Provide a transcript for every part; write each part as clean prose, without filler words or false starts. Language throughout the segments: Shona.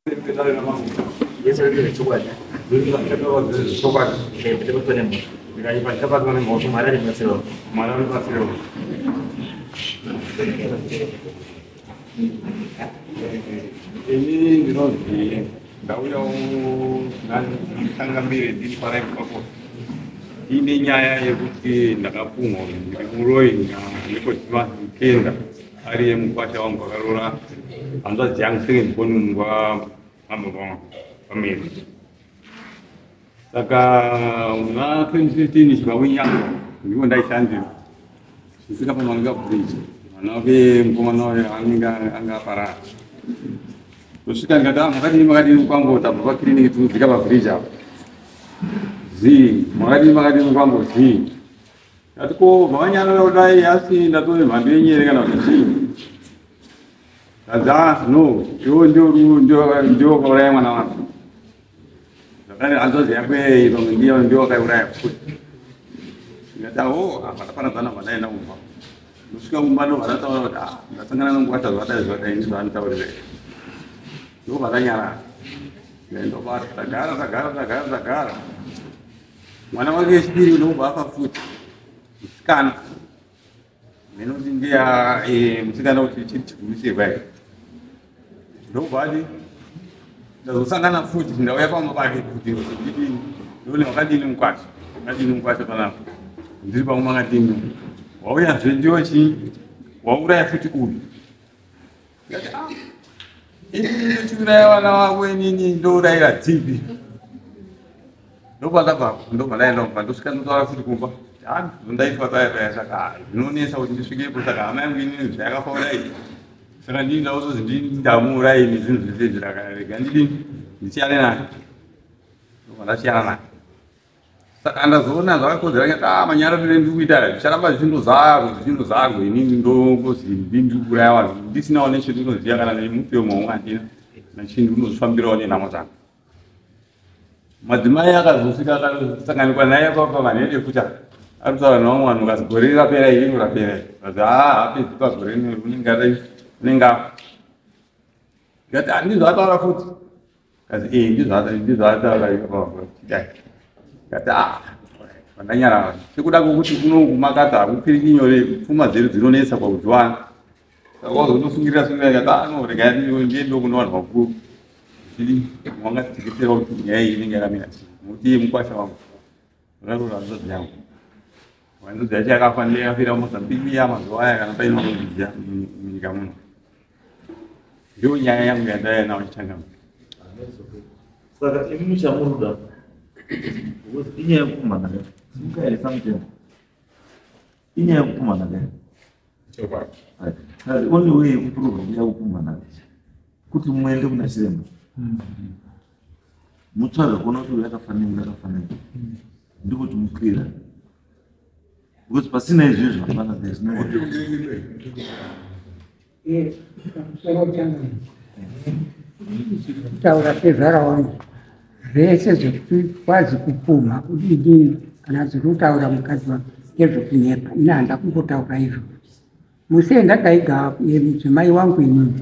Ini ndinonzi ndauyawo nanditangamire ndiri paraipako ine nyaya yekuti ndakapumwa kuti ndiri muroyi naNicodemus Mutenda ari yemukwasha wangu akaroora hanzvadzi yangu second born wamama pameri. Saka muna 2015 chibawinyango ndipo ndaishandira ndisvika paManga Bridge, mwana wake mukomana wayo anenge anga aparara. Tosvika ndikati, "Ah, makadini, makadini kwangu? Tabva pakiriniki, tinodzika pabridge apa zii. Makadini, makadini kwangu?" Zii. Ndati, "Ko makanyarara kudai, asi ndatove mhando yenyere kana kuti chii?" Ndadzi, "Ah, no, iwo ndio wakauraya mwana wangu zvakare, hanzvadzi yako pamwe ndiyo ndio wakauraya futi." Ndikati, "Awo, apa taparadzana." Vandaenda kumba, ndosvika kumba, ndobva ndataura kuti, "Ah, ndasangana nomukwasha, zvakadai zvakadai." Ndizvaanditaurira, ndobva ndanyarara. Ndaendobata, tagara, tagara, tagara, tagara. Mwana wake wechipiri ndobva afa futi, musikana. Minoti ndiya musikana kuti chiri chigumisirwa here. Ndobva ati ndazosangana futi, ndauya pamba pake kuti ndidini, ndione wakadini mukwasha, wakadini mukwasha panapa, ndiri pamwe makadini. Wauyazve, ndiwo chii, wauraya futi uyu. Ndikati, "Ah, inini ndochiuraya vana vako, inini ndourayira dzipi?" Ndobva ndabva, ndobva ndaenda kumba, ndosvika ndotaura futi kumba, "Ah, ndaifa paya paya, saka zvinonetsa kuti ndisvikepo. Saka hama yangu inini zvayakafa kudai, saka ndini ndauzozi ndini ndamuurayi nezvinhu zvese izvi. Rega ndidini, ndisiyane naye." Ndobva ndasiyana naye. Saka ndazoona zvakakodzera nyati, "Ah, manyararire ndiri kuita zvicharamba zvichindozarwa, zvichindozarwa, inini ndongozi ndini ndiri kuuraya vanhu ndisinawo nechendinoziva kana nemutemo wangu handina nachii, ndinozvifambirawo nenhamo dzangu." Madzimai akazosvika, akasanganikwa naye papa vanhende futi, ari kutaura nevamwe vanhu, kazi gore rapera iri, rapera iri. Kazi, "Haa, hapedzi pagore rino, unenge unenge afa." Ndikati, "Ah, ndizvo ataura futi?" Kazi, "Eh, ndizvo ataura ipapo." Ndikati, "Ah." Vandanyarara chekuda kwokuti kuno kumakata hakukwiriki nyore, pfuma dzedu dzinonetsa pakudziwana, saka wazondosungirira sungirira. Ndikati, "Ah, no, regai ndiende kuno vanhu vakuru wangatiketera kuti nyaya iyi inenge yakamira sei, nokuti iye mukwasha wangu akaroora hanzvadzi yangu. Hanzvadzi yacho yakafa, ndiye yakafira muMozambique iya mazuva aya, kana paine vanozviziva munyika muno. Ndiyo nyaya yangu yandaiya nawo chichangamira. Saka imi muchamuruda because inyaya yekupumhana kai, simukaeresa mutemo, inyaya yekupumhana kai. Saka the only way yekuprova kuya kupumhana kuti muende kuna chiremba, mutsvaga kuona kuti uyu akafanira, uyu akafanira, ndikuti mukwira, because pasina izvizvo hapana, there is no way. Pamusoro changu, kutaura tezvara wangu zvese zvekuti kwazi kupumha kudini kana zviri kutaura mukadzi wangu ngezvekunyepa. Ini handa kumbotaura izvo. Musi ndakaiga mudzimai wangu inini,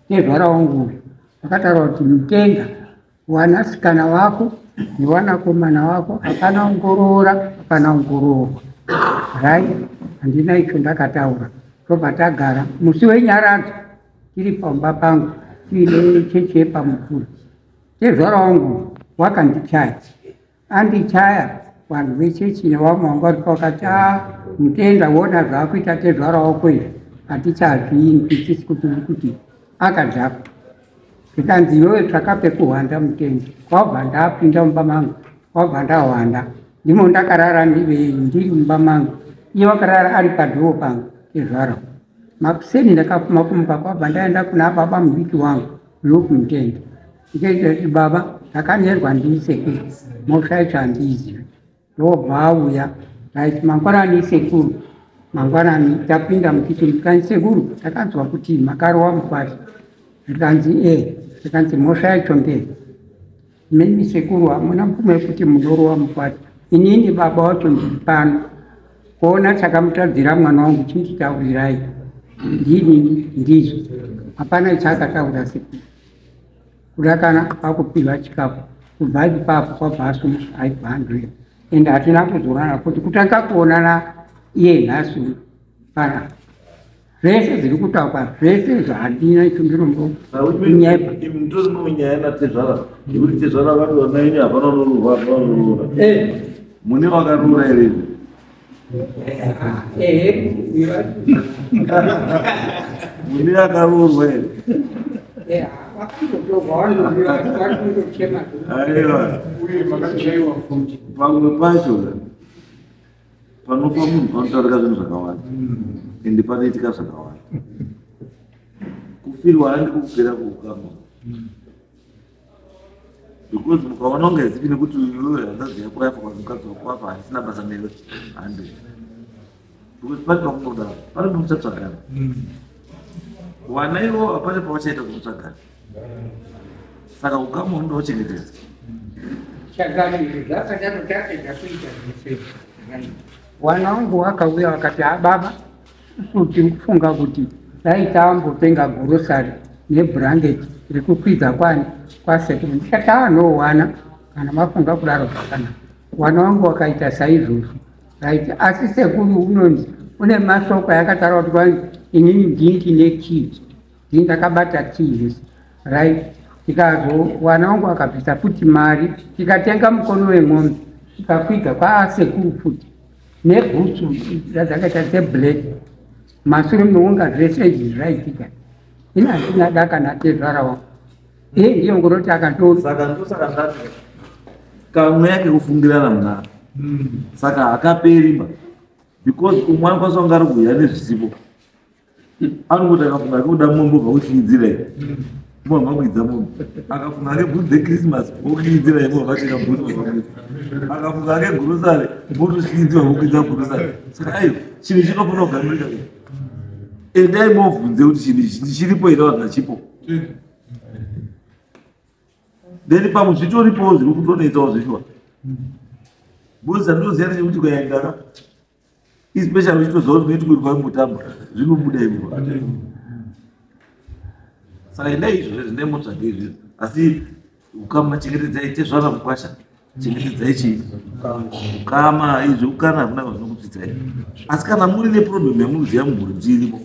tezvara wangu uyu akataura kuti, "Mutenga wanasikana wako newanakomana wako, hapana ungoroora, hapana ungoroorwa." Right, handina icho ndakataura. Tobva tagara musi wenyaradzo tiri pamba pangu tiine chechi yepamukuru. Tezvara wangu wakandichaya, andichaya, vanhu vechechi nevamwe vanga varipo vakati, "A, Mutenda, wona zvaakuita tezvara wako izvi, hatichazvinzwisisi kuti uri kuti akadhakwa." Zvikanzi, "Iwewe tsvaka pekuhwanda, Mutenda." Kwabva ndapinda mumba mangu, kwabva ndahwanda, ndimo ndakarara ndiri mumba mangu, iye wakarara ari padhoo pangu tezvara. Makuseni ndakafuma kumuka, kwabva ndaenda kuna baba mudiki wangu Luke Mutenda, ndikaita kuti, "Baba, ndakanerwa ndisekuru, mhosva yacho handiizivi." Ndobva auya. Right, mangwanani sekuru. Mangwanani. Tapinda mukicheni, tikanzi, "Sekuru, takanzwa kuti makarova mukwasha." Zvikanzi, "E." Zvikanzi, "Mhosva yacho ndei?" "Mimi sekuru hamuna mvumo yekuti munorova mukwasha. Inini baba wacho ndiri pano, kuona chakamutadzira mwana wangu chinditaurirai." Ndini ndizvo, hapana chaakataura sekuru. Kuda kana kwakupiwa chikafu kubva ipapo kwabva asumuka aibva andoenda. Ende hatina kuzoonana futi, kutanga kuonana iye nhasi pana zvese zviri kutaurwa, zvese zvandina icho ndinombonyepa. Mutori nyaya natezvara yekuti tezvara vari vana ini hapana unorurwa, hapana unorura. Mune vakarura here? Ehe. Mune akaroorwa here? Vakandotorwa vanondochema. Aiwa. Uye makachaiwa futi. Pamwe pacho panofa munhu panotaurika zvinhu zvakawanda, ende panoitika zvakawanda. Kufirwa handi kukupera kuukama, because mukaona unge zivi nekuti iwewe hanzvadzi yako yafa kana mukadzi wako wafa, handisina basa newe, handi, because pane pamunodaro, pane pamuchatsvagana. Vana ivo hapane pavachaita kumutsvagana, saka ukama hunoda kuchengetedza. Chakati zvakadaro tapedza kuita zvese, wana wangu wakauya wakati, "Ha baba, isusu tiri kufunga kuti dai tambotenga grocery nebhurangeti rekukwidza kwani kwasekuru." Ndikati, "Anowana kana mafunga kudaro zvakanaka." Wana wangu wakaita saizvozvo, right? Asi sekuru unonzi une masoko yakataura kuti kwani inini ndini nekey, ndini ndakabata key yese, right? Tikazo wana wangu akabvisa futi mari, tikatenga mukono wemombe, tikakwidza kwaasekuru futi nebhutsu dzakaita dzeblack. Mashure meunga zvese izvi zvaitika, ini handina daka natezvara wangu, iye ndiyo ngoroti akandori. Saka ndosaka ndati kamweya kekufungirana munaro, saka hakaperi ba, because umwe anokwanisa kunge ari kuuya nezvisipo, anongoti akafunga ake kuda mombe obva kuchiidzira ii mobva makwidza mombe, akafunga ake bhutsu dzeChristmas wokuidzira ii mobva matenga bhutsu makwidza, akafunga ake grocery motoshiidzirwa mokwidza grocery. Saka aiwa, chinhu chinofanira kugamirika. Endai movhunze kuti chinhu ichi chiripo here, vanhu vachipo. Then pamwe zvitoripowo zviri kutonetsawo zveshuwa, because andinoziva ndechekuti ukaenda, especially uchitoziva kuti unoiti kuitwa mutambo, zvinobuda ivo. Saka endai izvozvo, zvindai motsvage izvizvo. Asi ukama chengetedzai, tezvara, mukwasha, chengetedzai chii, ukama. Izvi ukana hakuna kwazvinokutsitsai, asi kana muri neproblem yamunoziva mumhuri kuti irimo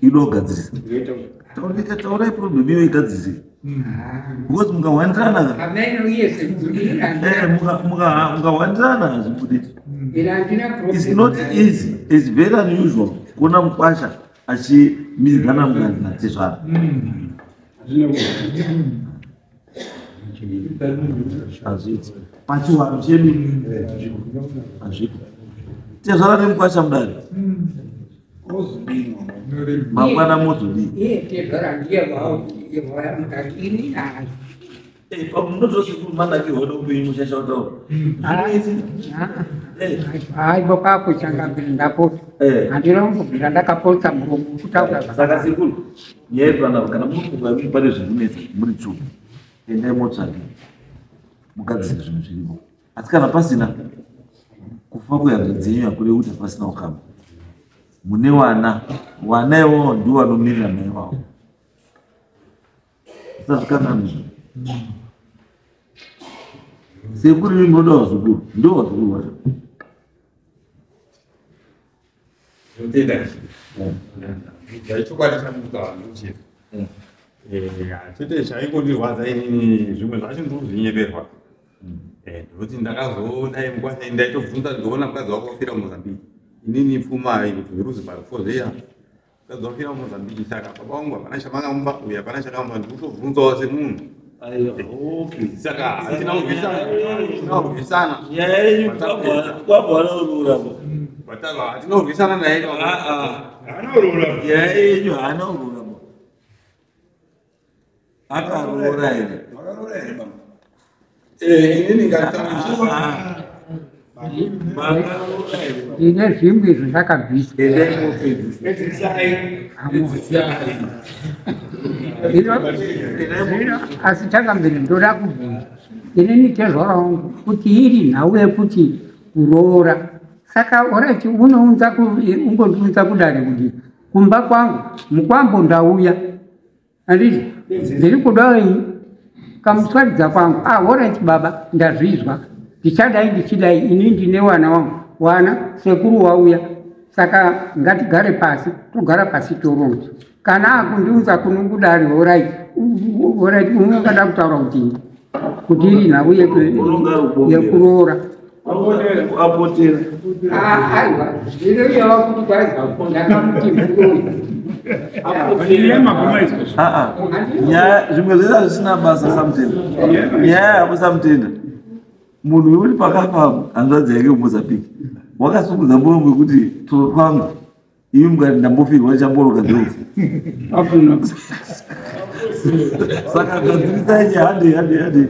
inoda kugadzirisa, taurai problem iyo igadzirisike, because mukahwandirana Amene uye sekuru. Mukahwandirana hazvibudi. Ina handina. It's not easy, it's very unusual kuona mukwasha achimidzana mukadzi natezvara. Hazviiti pachivanhu chedu, hazviko. Tezvara nemukwasha mudare, mangwana mozodii? Iye tezvara ndiye wauya mukati, ini hai. Pamunotosekuru manakirwa noupenyu muchasha kutaura. Haibo kwako changambiri, ndapota. Handina kumbobvira ndakapotsa muromo kutaura. Saka sekuru, nyaya iri panapa, kana munofunga imi pane zvekunetsa muri two, endai motsvage mugadzire zvinhu zvirimo. Asi kana pasina, kufa kwehanzvadzi yenyu hakurevi kuti hapasina ukama. Mune wana, wana iwawo ndiwo vanomirira mai wavo, usazvikanganizvo. Sekuru, imi munoda vazukuru, ndo vazukuru vacho. Ndinotenda. Chokwadi chamutaura ndochii, chete chaingondirwadza inini, zvimwe zvacho ndiri kuzvinyeperwa, nekuti ndakazodai mukwasha, ndaitobvunza, ndoona mukadzi wako wafira muMozambique, inini pfuma zviruzi parufo zviya, mukadzi wafira muMozambique, saka baba vangu hapana chamakamupa, uyu hapana chakamupa. Ndikutobvunzawo semunhu. Saka hatina kurwisana, hatina kurwisana. Nyaya yenyu kwabva wanaurura. Hatina kurwisana naye. Nyaya yenyu haana urura, akaroora here? Inini ngatanga. Makaroora here? Ndine zvimwe izvo ndakabvisa. Endai mopedzisa. Zvino asi chakambiri ndoda kubvunza inini tezvara wangu kuti iri nhau yekuti kuroora, saka alright, unounza ungondiunza kudare kuti kumba kwangu mukwambo ndauya, handiti ndiri kudai. Kamuswaridza kwangu, alright baba, ndazvizwa, ndichadai ndichidai, ini ndine wana wangu, wana sekuru wauya, saka ngatigare pasi, togara pasi toronza. Kana akundiunza kunongudari, alright, alright, unongada kutaura kuti kuti iri nhau yekuroora. Apotera. Aiwa, zvinorewa kuti kwaiza ndakamuti muroi. Nyaya zvimwe zvese hazvisina basa samutenda. Nyaya yavo samutenda. Munhu wekuti pakafa hanzvadzi yake kuMozambique wakasungudza muromo wekuti toro kwangu imi mukati ndambofirwa ndichamboroka dzerufu. Saka gadzirisai nyaya, hande hande hande.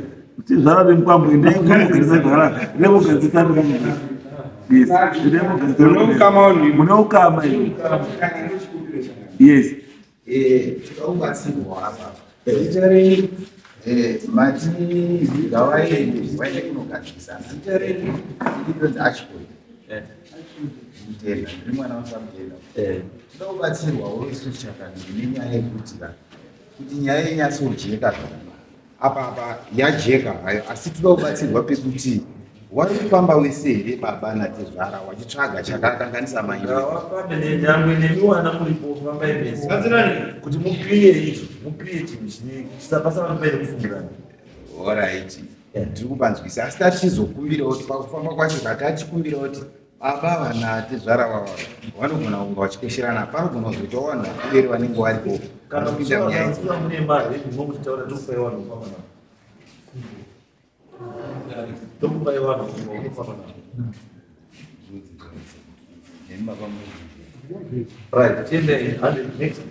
Tizvara nemukwambo endai mugadzirisai zvakanaka. Endai mugadzirisa nemukwambo. Yes. Endai mugadzirisa. Mune ukama imi. Yes. Tikakubatsirwa apa. Zita renyu mati ngavaende vaende kunogadzirisa. Zita renyu rinonzi Archbold. Mutenda, ndiri mwana waSamutenda. Toda kubatsirwawo isusu chakanaka nenyaya yekuti kuti nyaya inyatsojeka zvakanaka. Apa apa yajeka hayo, asi toda kubatsirwa pekuti wari kufamba wese here baba natezvara wachitsvaga chakakanganisa mai. Ngavafambe nenyangwe nemiwana muripo, fambai mese kuti mukliye izvo, mukliye chinhu chisapasana paine kufungirana. Alright, tiri kupanzwisa, asi tatichizokumbirawo kuti pakufamba kwacho katachikumbirawo kuti baba vana tezvara vava vanogona kunge vachikwesherana, panogona kuzoitawo vanhu vakuveri vanenge varipo Kana vanopinda munyaya idzi. muchiva mune mari munomuchitaura, tokupai vanhu kufamba navo. Tokupai vanhu kufamba navo. Nemi baba munozviziva. Right, tiendei, hande next.